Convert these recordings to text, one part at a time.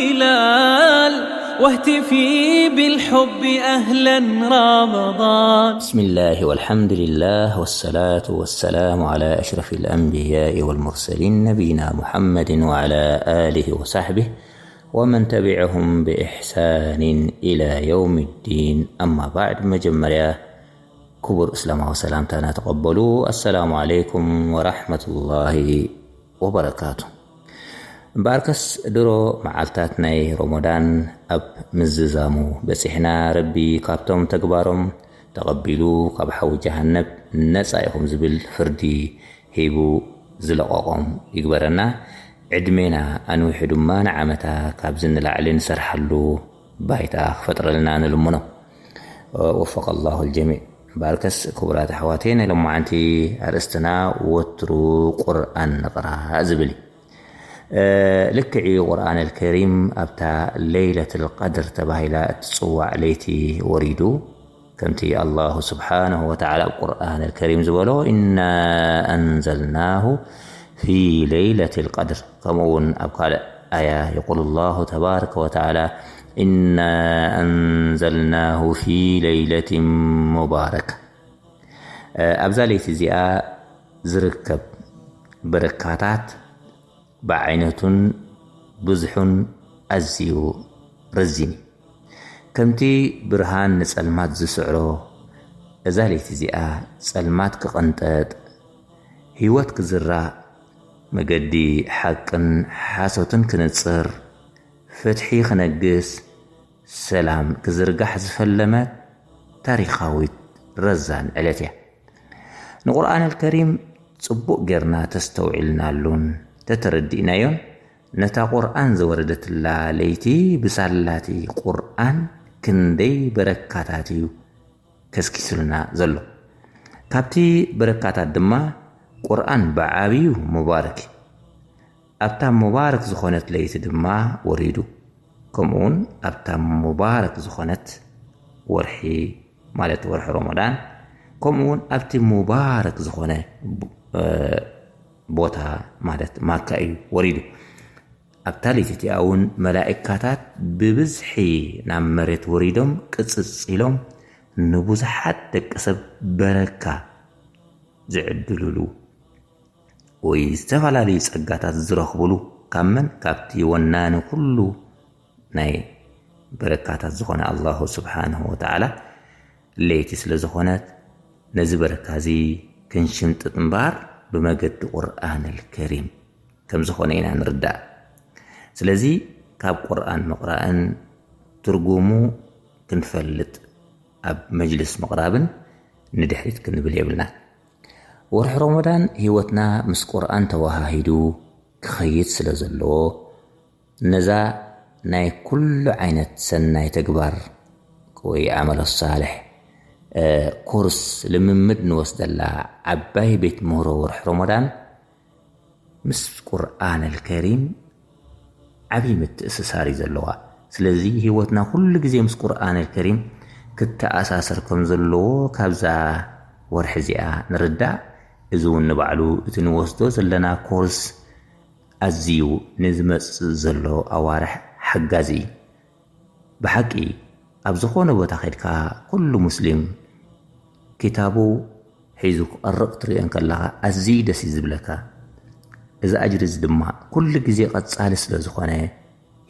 هلال واهتفي بالحب أهلا رمضان. بسم الله والحمد لله والصلاة والسلام على أشرف الأنبياء والمرسلين نبينا محمد وعلى آله وصحبه ومن تبعهم بإحسان إلى يوم الدين. أما بعد، መጀመርያ ክቡር እስላማዊ ሰላምታና ተቐበሉ። ኣሰላሙ ዓለይኩም ወራሕመቱላሂ ወበረካቱ። እምበኣርከስ ድሮ መዓልታት ናይ ሮሞዳን ኣብ ምዝዛሙ በጺሕና፣ ረቢ ካብቶም ተግባሮም ተቐቢሉ ካብ ሓዊ ጀሃነብ ነጻ ኢኹም ዝብል ፍርዲ ሂቡ ዝለቐቖም ይግበረና። ዕድሜና ኣንዊሑ ድማ ንዓመታ ካብዚ ንላዕሊ ንሰርሓሉ ባይታ ክፈጥረልና ንልምኖ። ወፈቀ ላሁ ልጀሚዕ። እምበኣርከስ ክቡራት ኣሕዋተይ፣ ናይ ሎማዓንቲ ኣርእስትና ወትሩ ቁርኣን ንቕራእ ዝብል እዩ። ልክዕ እዩ፣ ቁርኣን ኣልከሪም ኣብታ ለይለት ልቀድር ተባሂላ እትፅዋዕ ለይቲ ወሪዱ። ከምቲ ኣላሁ ስብሓንሁ ወተዓላ ኣብ ቁርኣን ኣልከሪም ዝበሎ፣ ኢና ኣንዘልናሁ ፊ ለይለት ልቀድር። ከምኡ እውን ኣብ ካልእ ኣያ የቁል ላሁ ተባረከ ወተዓላ፣ ኢና ኣንዘልናሁ ፊ ለይለት ሙባረክ። ኣብዛ ለይቲ እዚኣ ዝርከብ በረካታት ብዓይነቱን ብዙሑን ኣዝዩ ረዚን እዩ። ከምቲ ብርሃን ንጸልማት ዝስዕሮ፣ እዛ ለይቲ እዚኣ ጸልማት ክቕንጠጥ፣ ህይወት ክዝራእ፣ መገዲ ሓቅን ሓሶትን ክንጽር፣ ፍትሒ ክነግስ፣ ሰላም ክዝርጋሕ ዝፈለመ ታሪኻዊት ረዛን ዕለት እያ። ንቁርኣን ኣልከሪም ጽቡቕ ጌርና ተስተውዒልናሉን ተተረዲእናዮን፣ ነታ ቁርኣን ዝወረደትላ ለይቲ ብሳላቲ ቁርኣን ክንደይ በረካታት እዩ ከስኪሱልና ዘሎ። ካብቲ በረካታት ድማ ቁርኣን ብዓብዩ ሙባረክ እዩ። ኣብታ ሙባረክ ዝኾነት ለይቲ ድማ ወሪዱ። ከምኡውን ኣብታ ሙባረክ ዝኾነት ወርሒ፣ ማለት ወርሒ ረመዳን፣ ከምኡውን ኣብቲ ሙባረክ ዝኾነ ብ-፣ እ፣ ቦታ፣ ማለት ማካ እዩ ወሪዱ። ኣብታ ለይቲ እቲኣ እውን መላእካታት ብብዝሒ ናብ መሬት ወሪዶም ቅጽጽ ኢሎም ንብዙሓት ደቂ ሰብ በረካ ዝዕድልሉ ወይ ዝተፈላለዩ ጸጋታት ዝረኽብሉ ካብ መን? ካብቲ ወናኒ ኩሉ ናይ በረካታት ዝኾነ ኣላሁ ስብሓንሁ ወተዓላ ለይቲ ስለ ዝኾነት፣ ነዚ በረካ እዚ ክንሽምጥጥ እምበኣር ብመገዲ ቁርኣን ኣልከሪም ከም ዝኾነ ኢና ንርዳእ። ስለዚ ካብ ቁርኣን ምቕራእን ትርጉሙ ክንፈልጥ ኣብ መጅልስ ምቕራብን ንድሕሪት ክንብል የብልናን። ወርሒ ረመዳን ህይወትና ምስ ቁርኣን ተወሃሂዱ ክኸይድ ስለ ዘለዎ፣ ነዛ ናይ ኩሉ ዓይነት ሰናይ ተግባር ወይ ዓመሎ ሳልሕ፣ እ፣ ኮርስ ልምምድ ንወስደላ ዓባይ ቤት ምህሮ ወርሒ ረመዳን ምስ ቁርኣን ኣልከሪም ዓብዪ ምትእስሳር እዩ ዘለዋ። ስለዚ ህይወትና ኩሉ ግዜ ምስ ቁርኣን ኣልከሪም ክተኣሳሰር ከም ዘለዎ ካብዛ ወርሒ እዚኣ ንርዳእ። እዚ እውን ንባዕሉ እቲ ንወስዶ ዘለና ኮርስ ኣዝዩ ንዝመጽእ ዘሎ ኣዋርሕ ሓጋዚ እዩ። ብሓቂ ኣብ ዝኾነ ቦታ ኸድካ ኩሉ ሙስሊም ኪታቡ ሒዙ ክቐርእ ክትርእዮ እንከለኻ ኣዝዩ ደስ እዩ ዝብለካ። እዚ ኣጅሪ እዚ ድማ ኩሉ ግዜ ቀጻሊ ስለ ዝኾነ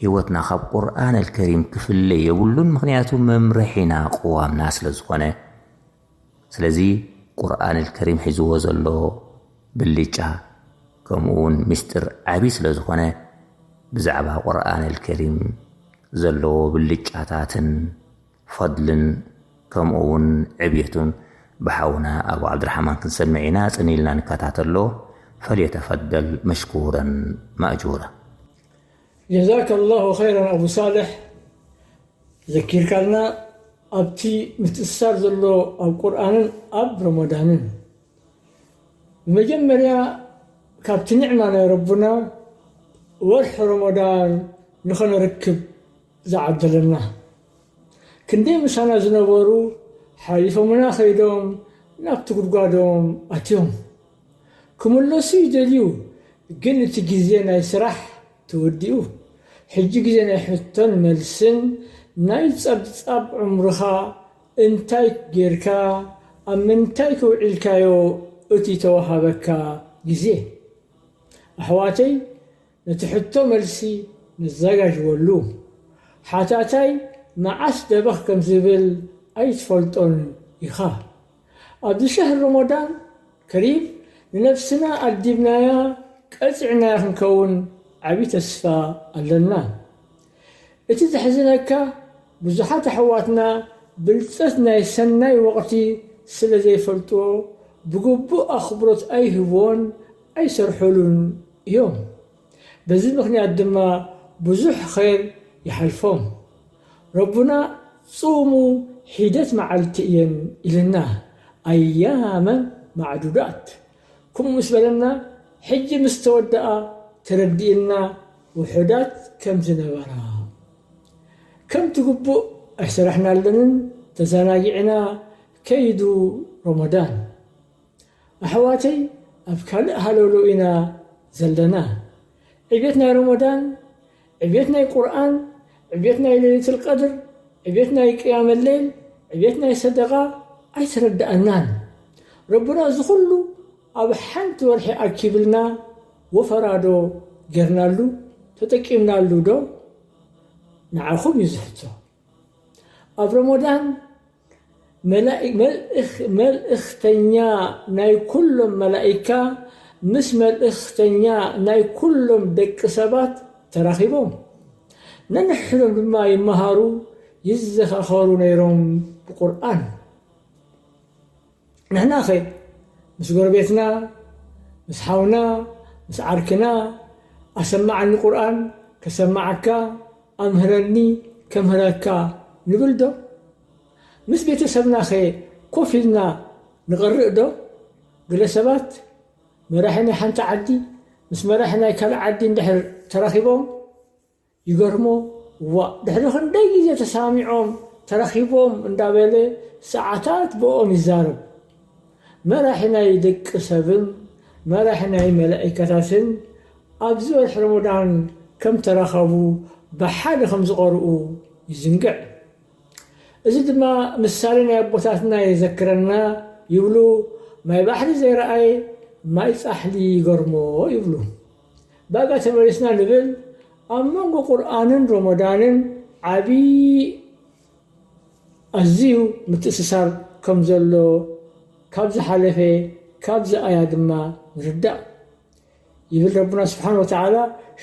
ህይወትና ካብ ቁርኣን ኣልከሪም ክፍለ የብሉን። ምኽንያቱ መምርሒና ቅዋምና ስለ ዝኾነ። ስለዚ ቁርኣን ኣልከሪም ሒዝዎ ዘሎ ብልጫ ከምኡ እውን ምስጢር ዓብዪ ስለ ዝኾነ ብዛዕባ ቁርኣን ኣልከሪም ዘለዎ ብልጫታትን ፈድልን ከምኡ እውን ዕብየቱን ብሓውና ኣቡ ዓብድራሕማን ክንሰምዕ ኢና። ጽን ኢልና ንከታተሎ። ፈልየተፈደል መሽኩረን ማእጁራ። ጀዛከ ላሁ ኸይረን ኣቡ ሳልሕ፣ ዘኪርካልና ኣብቲ ምትእስሳር ዘሎ ኣብ ቁርኣንን ኣብ ረመዳንን። ብመጀመርያ ካብቲ ኒዕማ ናይ ረቡና ወርሒ ረመዳን ንኸነርክብ ዝዓደለና። ክንደይ ምሳና ዝነበሩ ሓሊፎምና ኸይዶም ናብቲ ጉድጓዶም ኣትዮም። ክምለሱ ይደልዩ፣ ግን እቲ ግዜ ናይ ስራሕ ተወዲኡ። ሕጂ ግዜ ናይ ሕቶን መልስን ናይ ጸብጻብ ዕምርኻ እንታይ ጌርካ ኣብ ምንታይ ክውዒልካዮ እቲ ተዋሃበካ ግዜ? ኣሕዋተይ ነቲ ሕቶ መልሲ ነዘጋጅወሉ። ሓታታይ መዓስ ደበኽ ከም ዝብል ኣይትፈልጦን ኢኻ። ኣብዚ ሸህር ረመዳን ከሪም ንነፍስና ኣዲብናያ ቀጺዕናያ ክንከውን ዓቢ ተስፋ ኣለና። እቲ ዘሕዝነካ ብዙሓት ኣሕዋትና ብልጸት ናይ ሰናይ ወቕቲ ስለ ዘይፈልጥዎ ብግቡእ ኣኽብሮት ኣይህብዎን ኣይሰርሑሉን እዮም። በዚ ምኽንያት ድማ ብዙሕ ኸይር ይሓልፎም። ረቡና ጹሙ ሒደት መዓልቲ እየን ኢልና ኣያመን ማዕዱዳት። ከምኡ ምስ በለና ሕጂ ምስ ተወደኣ ተረዲእና ውሑዳት ከም ዝነበራ። ከምቲ ግቡእ ኣይሰራሕናለንን ተዘናጊዕና ከይዱ ረመዳን። ኣሕዋተይ ኣብ ካልእ ሃለውለው ኢና ዘለና። ዕቤት ናይ ረመዳን፣ ዕቤት ናይ ቁርኣን፣ ዕቤት ናይ ለይለቱል ቀድር፣ ዕቤት ናይ ቅያመ ለይል፣ ዕቤት ናይ ሰደቓ ኣይተረድኣናን። ረቡና እዚ ኩሉ ኣብ ሓንቲ ወርሒ ኣኪብልና ወፈራዶ ጌርናሉ ተጠቂምናሉ ዶ? ንዓኹም እዩ ዝሕቶ። ኣብ ረመዳን መላእ- መልእኽ- መልእኽተኛ ናይ ኩሎም መላኢካ ምስ መልእኽተኛ ናይ ኩሎም ደቂ ሰባት ተራኺቦም ነንሕዶም ድማ ይመሃሩ ይዘኻኸሩ ነይሮም ብቁርኣን። ንሕናኸ ምስ ጎረቤትና ምስ ሓውና ምስ ዓርክና ኣሰማዓኒ ቁርኣን ከሰማዓካ ኣምህረኒ ከምህረካ ንብል ዶ? ምስ ቤተሰብናኸ ኮፍ ኢልና ንቐርእ ዶ? ገለ ሰባት መራሒ ናይ ሓንቲ ዓዲ ምስ መራሒ ናይ ካልእ ዓዲ እንድሕር ተራኺቦም ይገርሞ፣ ዋእ ድሕሪ ክንደይ ግዜ ተሳሚዖም ተራኺቦም እንዳበለ ሰዓታት ብኦም ይዛረብ። መራሒ ናይ ደቂ ሰብን መራሒ ናይ መላኢካታትን ኣብዚ ወርሒ ረመዳን ከም ተራኸቡ ብሓደ ከም ዝቐርኡ ይዝንግዕ። እዚ ድማ ምሳሌ ናይ ኣቦታትና የዘክረና ይብሉ፣ ማይ ባሕሪ ዘይረኣየ ማይ ጻሕሊ ይገርሞ ይብሉ። ባጋ ተመሊስና ንብል ኣብ መንጎ ቁርኣንን ረመዳንን ዓቢ ኣዝዩ ምትእስሳር ከም ዘሎ ካብ ዝሓለፈ ካብዚ ኣያ ድማ ንርዳእ። ይብል ረቡና ስብሓን ወተዓላ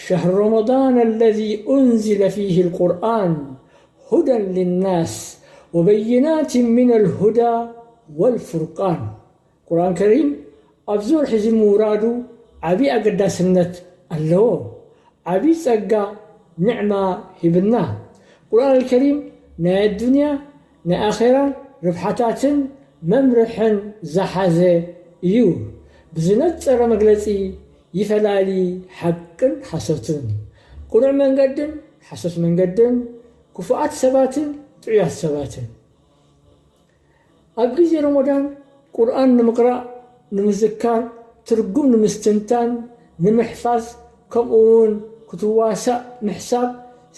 ሸህሩ ረመዳን ኣለዚ ኡንዚለ ፊህ ልቁርኣን ሁደን ልናስ ወበይናት ምን ልሁዳ ወልፉርቃን። ቁርኣን ከሪም ኣብዚ ወርሒ እዚ ምውራዱ ዓብዪ ኣገዳስነት ኣለዎ። ዓብዪ ጸጋ ንዕማ ሂብና። ቁርኣን ኣልከሪም ናይ ኣዱንያ ናይ ኣኼራ ርብሓታትን መምርሕን ዝሓዘ እዩ። ብዝነጸረ መግለጺ ይፈላሊ ሓቅን ሓሶትን፣ ቅኑዕ መንገድን ሓሶት መንገድን፣ ክፉኣት ሰባትን ጥዑያት ሰባትን። ኣብ ግዜ ረመዳን ቁርኣን ንምቕራእ፣ ንምዝካር፣ ትርጉም ንምስትንታን፣ ንምሕፋዝ፣ ከምኡ እውን ክትዋሳእ ምሕሳብ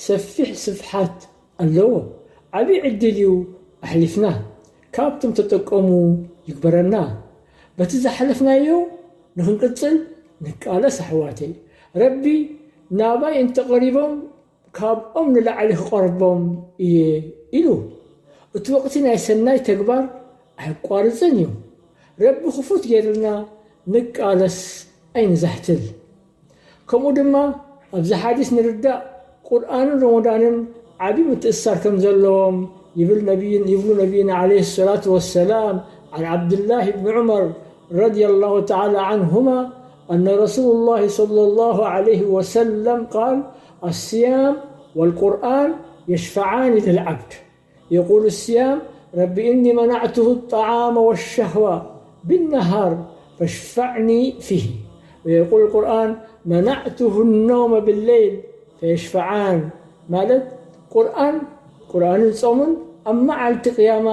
ሰፊሕ ስፍሓት ኣለዎ። ዓብዪ ዕድል እዩ ኣሕሊፍና። ካብቶም ተጠቀሙ ይግበረና። በቲ ዝሓለፍናዮ ንኽንቅጽል ንቃለስ ኣሕዋተይ። ረቢ ናባይ እንተቐሪቦም ካብኦም ንላዕሊ ክቐርቦም እየ ኢሉ። እቲ ወቕቲ ናይ ሰናይ ተግባር ኣየቋርጽን እዩ። ረቢ ክፉት ገይርልና ንቃለስ ኣይንዛሕትል። ከምኡ ድማ ኣብዚ ሓዲስ ንርዳእ ቁርኣንን ረመዳንን ዓቢ ምትእስሳር ከም ዘለዎም ይብል ነቢይን ይብሉ ነቢይና ዓለይሂ ሰላቱ ወሰላም። عن عبد الله بن عمر رضي الله تعالى عنهما أن رسول الله صلى الله عليه وسلم قال: الصيام والقرآن يشفعان للعبد. يقول الصيام: رب إني منعته الطعام والشهوة بالنهار فاشفعني فيه. ويقول القرآن: منعته النوم بالليل فيشفعان. ማለት ቁርኣን ቁርኣንን ጾምን ኣብ መዓልቲ ቅያማ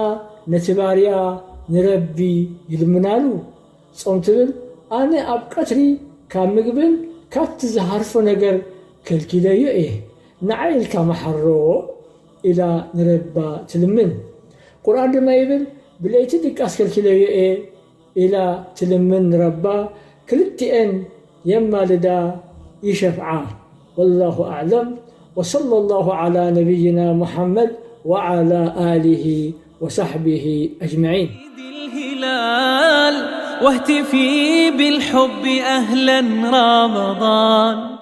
ነቲ ባርያ ንረቢ ይልምናሉ። ጾም ትብል ኣነ ኣብ ቀትሪ ካብ ምግብን ካብቲ ዝሃርፎ ነገር ከልኪለዮ እየ። ንዓይ ኢልካ መሓሮ ኢላ ንረባ ትልምን። ቁርኣን ድማ ይብል፣ ብለይቲ ድቃስ ከልኪለዮ እየ ኢላ ትልምን ንረባ። ክልቲኤን የማልዳ ይሸፍዓ። ወላሁ ኣዕለም። ወሰለ ላሁ ዓላ ነቢይና ሙሓመድ ወዓላ ኣሊሂ ወሳሕቢሂ ኣጅመዒን። الهلال واهتفي بالحب أهلا رمضان.